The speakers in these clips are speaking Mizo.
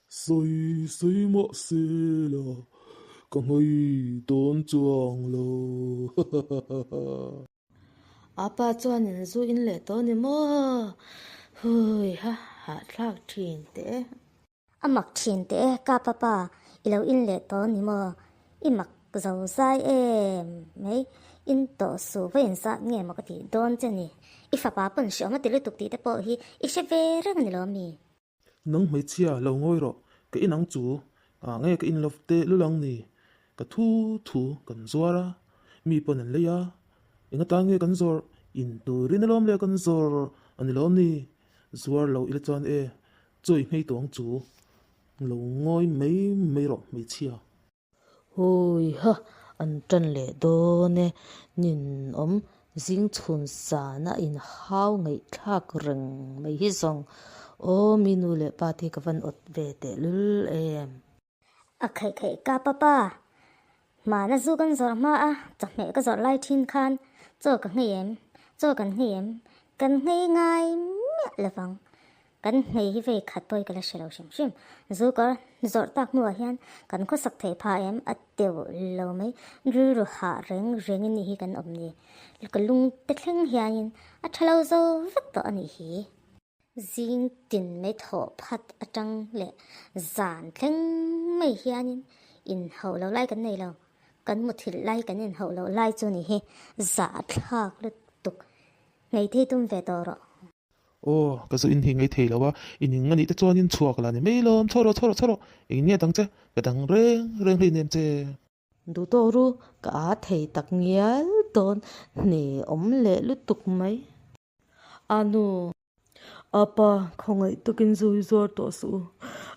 Sawi sawi mah se la, ka ngawi dawn chuang lo. A pa chuan in zu in leh tawh a ni maw? Hui ha, hahthlak thin teh e. A mak thin teh e, ka papa, i lo in leh tawh a ni maw? I mak zo zai em mai, in tawh suh va inzat nge maw ka tih dawn che ni? I fapa pawn hreawm a ti lutuk tih te pawh hi i hre ve reng a ni lo mi? Nang hmeichhia lo ngawi rawh, ka in ang chu, ah nge ka in love teh lul ang ni, ka thu thu kan zuar a, mi pawn an lei a, eng atan nge kan zawrh, in turin alawm le kan zawrh a ni lawm ni, zuar lo ila chuan e, chawi nghei tawh ang chu, lo ngawi mai mai rawh hmeichhia. Hawiha an tan leh dawn e, ninawm zing chhun sana inhau ngaihthlak reng mai hi zawng aw mi nu leh pa te hi ka van awt ve tehlul em. A kheih kheih ka papa, hmana zu kan zawrh hma a chawhmeh ka zawrh lai thin khan chaw ka nghei em, chaw kan nghei em, kan nghei ngai miah lovang. Kan hmei hi vei khat pawh hi ka la hre lo hrim hrim. Zu kawr zawrh tak hnuah hian kan khawsak theih phah em? A teuh lo mai. Rilru hah reng rengin ni hi kan awm ni. Ka lung te thleng hianin a tha lo zo vek tawh a nih hi. Zing tin mai thawh phat atang leh zan thleng mai hianin inhauh lo lai kan nei lo. Kan muthilh lai kan inhauh loh lai chu ni hi zahthlak lutuk. Hmeithei tum ve tawh rawh. Aw, ka zu in hi ngei thei lo a, i ning a nih te chuanin chhuak la ni mai lawm, chho rawh, chho rawh, chho rawh, eng nge dang che, ka dang reng reng hlei nem che. Duh tawk ru, ka a thei tak ngial dawn, hne awm leh lutuk mai. A nu, a pa khawngaih takin zu hi zuar tawh suh u,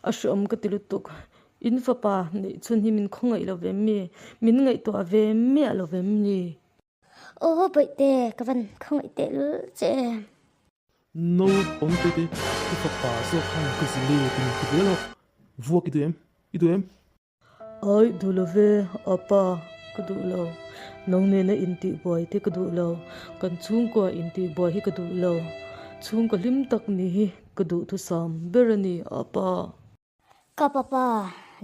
a hreawm ka ti lutuk, in fapa neih chhun hi min khawngaih lo ve mi, min ngaihtuah ve miah lo ve mi. Aw Bawihte, ka van khawngaih teh lul che em. No awm te te, i fapa zawk khan ka zile ti min ti ve lo. Vuak i duh em? I duh em? Ai duh lo ve, apa, ka duh lo. Nang nena intih buai te ka duh lo. Kan chhungkua intih buai hi ka duh lo. Chhungkaw hlim tak ni hi ka duhthusam ber a ni, apa. Ka papa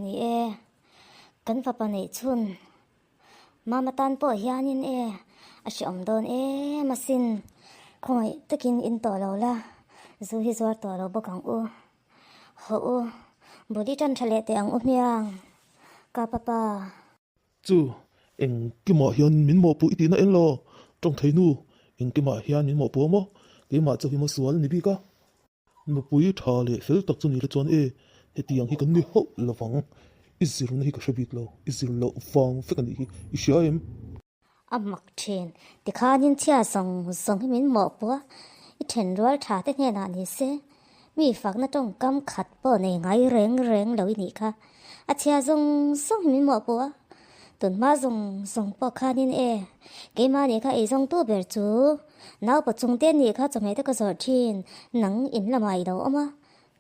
ni e, kan fapa neih chhun Mama tan pawh hianin e a hreawm dawn em asin, khawngaih takin in tawh lo la, zu hi zuar tawh lo bawk ang u, hawh u, bul i tan tha leh teh ang u hmiang, ka papa. Chu, engkimah hian min mawhpuh i tihna eng lo, tawngthei nu, engkimah hian min mawhpuh a maw, keimah chu hi maw sual ni bik a. Nupui tha leh fel tak chu ni la chuan e, hetiang hi kan ni hauh lo vang. I zirna hi ka hre bik lo, i zir loh vang vek a nih hi, i hria em? A mak thin, tikhanin chhia zawng zawng hi min mawhpuh a, i thenrual tha te hnenah ni se, mi fakna tawngkam khat pawh nei ngai reng reng lo i nih kha, a chhia zawng zawng hi min mawhpuh a, tunhma zawng zawng pawh khanin e, keimah nih kha eizawngtu ber chu. Naupa chung te nih kha chawhmeh te ka zawrh thin, nang in lamah i lo awm a,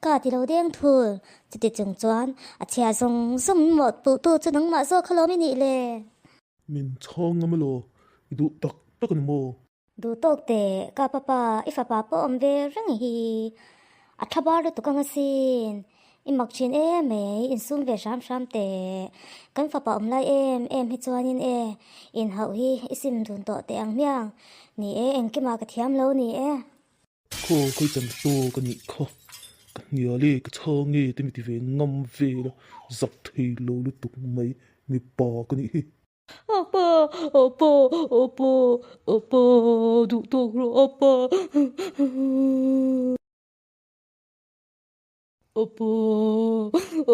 ka ti lo deng thul, chuti chung chuan a chhia zawng zawng min mawh puh tu chu nangmah zawk kha lawm i nih le. Min chhang ngam elaw, i duh tak tak a ni maw? Duh tawk teh, ka papa, i fapa pawh awm ve reng hi, a tha bar lutuk ang asin, I mak thin em mai, insum ve hram hram teh. Kan fapa awm lai em em hi chuanin e, inhauh hi i sim dun tawh teh ang hmiang. Ni e, engkimah ka thiam lo ni e. Khaw khawi chan tawk a nih kha, ka hnial e, ka chhang e te mi ti ve ngam vel a, zak thei lo lutuk mai, mipa ka nih hi. Apa, apa, apa, apa, duh tawk rawh apa. Apa,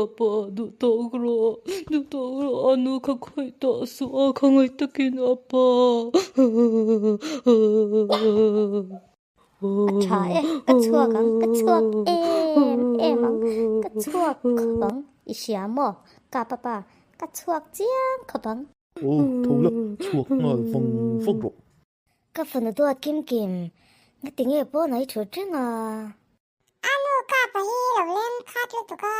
apa, duh tawk rawh, duh tawk rawh, a nu kha khawih tawh suh a, khawngaih takin apa. A tha e, ka chhuak ang, ka chhuak em em ang, ka chhuak khawp ang, i hria maw? Ka papa, ka chhuak chiang khawp ang. Aw, tho la, chhuak nghal vang vang rawh. Ka fanu duat kim kim, ngatinge pawn a i thut reng a? A nu kapa hi lo leng khat lutuk a,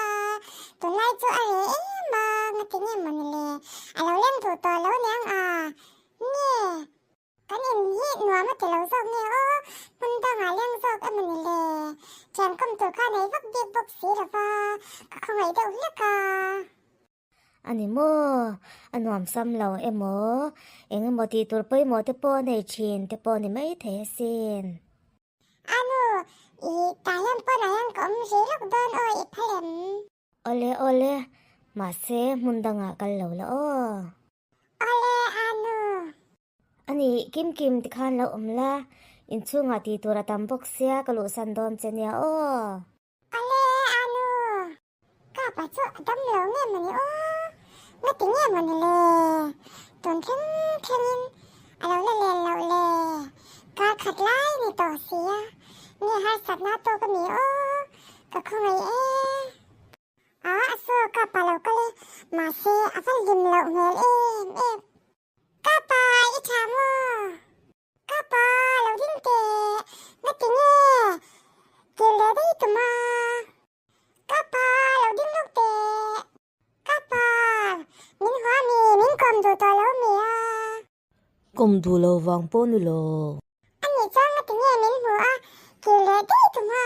tunlai chu a reh em a, ngati nge maw ni le, a lo leng duh tawh lo niang a, nge Kan in hi nuam a ti lo zawk nge aw, hmun dangah leng zawk emaw ni le? Thian kawm tur kha nei vak bik bawk si lo va, ka khawngaih deuh hlek a. A ni maw? A nuam sam lo emaw? Eng emaw tih tur pawimawh te pawh a nei thin te pawh a ni maithei asin. A nu, i tah hian pawnah hian ka awm rih lawk dawn aw, i phal em? Awle awle, mahse hmun dangah kal lo la aw. Awle a nu. A nih, Kim Kim tikhan lo awm la, inchhungah tih tur a tam bawk sia ka luhsan dawn che nia aw. Awle a nu. Kapa chu a dam lo nge mawni aw? Ngati nge mawni le? Tun thleng thlengin a lo la len loh le? Kar khat lai ni tawh si a, nge harsatna tawk a mi aw? Ka khawngaih e. A, a saw kapa lo kal e, mahse a va hlim loh hmel em em. Kapa, i tha maw? Ka pa lo ding teh, ngati nge kil leh daih tum a? Ka pa lo ding lawk teh. Ka pa, min hua mi, min kawm duh tawh lo mi a? Kawm duh lo vang pawh ni lo. A nih chuan ngati nge min hmu a, kil leh daih tum a?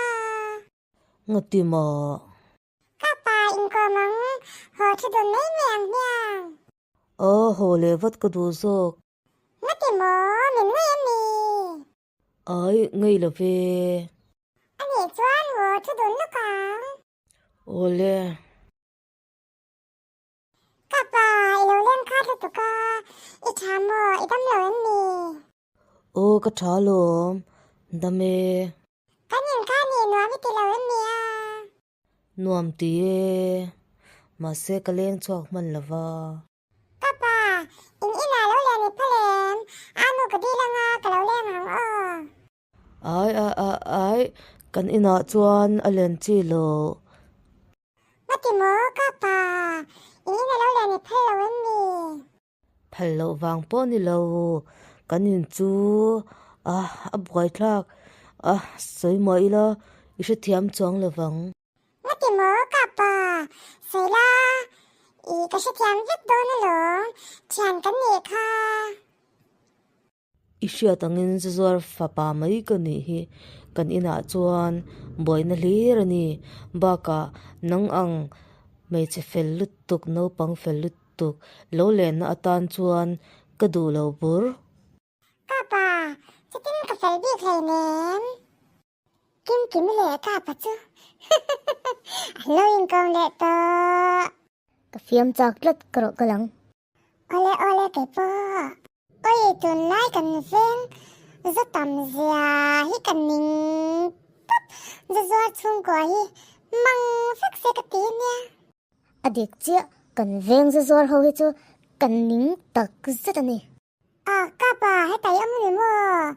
Ngati maw? Ka pa inkawm ang, haw thu dun mai mai ang hmiang. Aw, haw leh vat ka duh zawk. Ngati maw min ngaih a mi? Ai, ngaih lo ve. A nih chuan haw thu dun lawk ang. Awle. Ka pa, i lo leng khat lutuk a, i tha maw, i dam lo em mi? Aw, ka tha lawm, dam e. Kan inkha nih nuam i ti lo em mi a? Nuam ti e, mahse ka leng chhuak hman lo va. Ka pa, in inah lo len i phal em? A nu ka dil anga ka lo leng ang aw. Ai ai ai ai, kan inah chuan a len chi lo. Ngati maw ka pa, in inah lo len i phal lo em mi? Phal loh vang pawh ni lo, kan in chu a a buaithlak a sawi mah ila i hrethiam chuang lo vang. Ngati maw ka pa, sawi la, i ka hrethiam vek dawn alawm, thian kan nih kha. I hriat angin Zuzuar fapa mai ka nih hi, kan inah chuan buaina hlir a ni. Bakah nang ang hmeichhe fel lutuk, naupang fel lutuk lo lenna atan chuan ka duh lo bur. Ka pa, chutin ka fel bik hleinem. Kim Kim leh ka pa chu an lo inkawm leh tawh. Ka fiam chak tlat ka rawh ka lang. Awle awle kei pawh. Awi tunlai kan veng zu tam zia hi ka ning tawp. Zu zuar chhungkua hi mang vek se ka ti nia. A dik chiah kan veng zu zuar ho hi chu ka ning tak zet a ni. A ka pa heta i awm ni maw?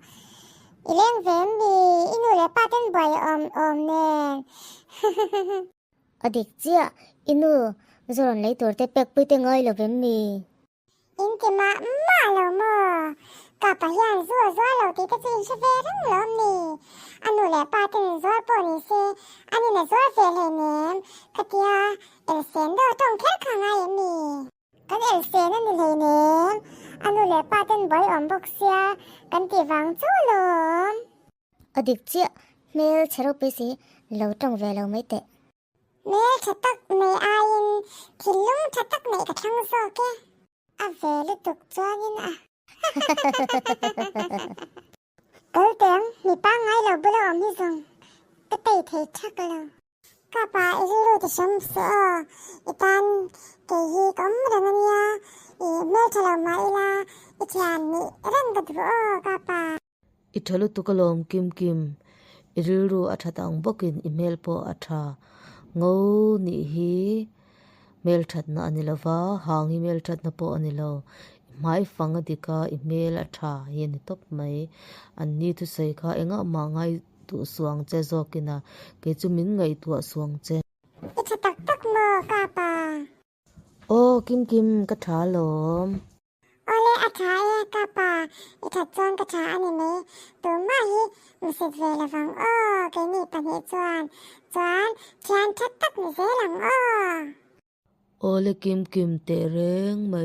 I leng ve em mi? I nu leh pa ten buai awm awm nen. A dik chiah, i nu zu rawn lei tur te pek pui te ngai lo vem mi? In ti mah mah lo maw? Ka pa hian zu a zuar lo tih te chu in hre ve reng lo em ni? A nu leh pa ten zuar pawh ni se, an in a zuar ve hleinem, khatia elsen deuh tawng kher kha ngai em mi? Kan elsen a ni hleinem, a nu leh pa ten buai awm bawk sia kan tih vang chauh alawm. A dik chiah, hmel chhe ropui si, lo tawng ve lo mai teh. Hmel tha tak nei aiin thinlung tha tak neih ka thlang zawk e. A ve lutuk chuangin a. Kal teng, mi pangngai lo bula awm hi zawng ka tei thei thak lo. Ka pa i rilru ti hram suh aw, i tan kei hi ka awm reng a nia, i hmeltha lo mah ila i thian nih reng ka duh aw ka pa. I tha lutuk alawm Kim Kim, i rilru a that ang bawkin i hmel pawh a tha. Ngo nih hi hmelthatna a ni lo va, hang hi hmelthatna pawh a ni lo. I hmai fang a dik a, i hmel a tha hi a ni tawp mai. An ni thusawi kha engah mah ngai Duh suang che zawkin a, kei chu min ngaihtuah suang che. I tha tak tak maw ka pa? Aw Kim Kim ka tha alawm. Awle a tha e ka pa, i that chuan ka tha a ni mai. Tumah hi musit ve lovang aw keini pahnih chuan, chuan thian that tak ni zel ang aw. Awle Kim Kim teh reng mai.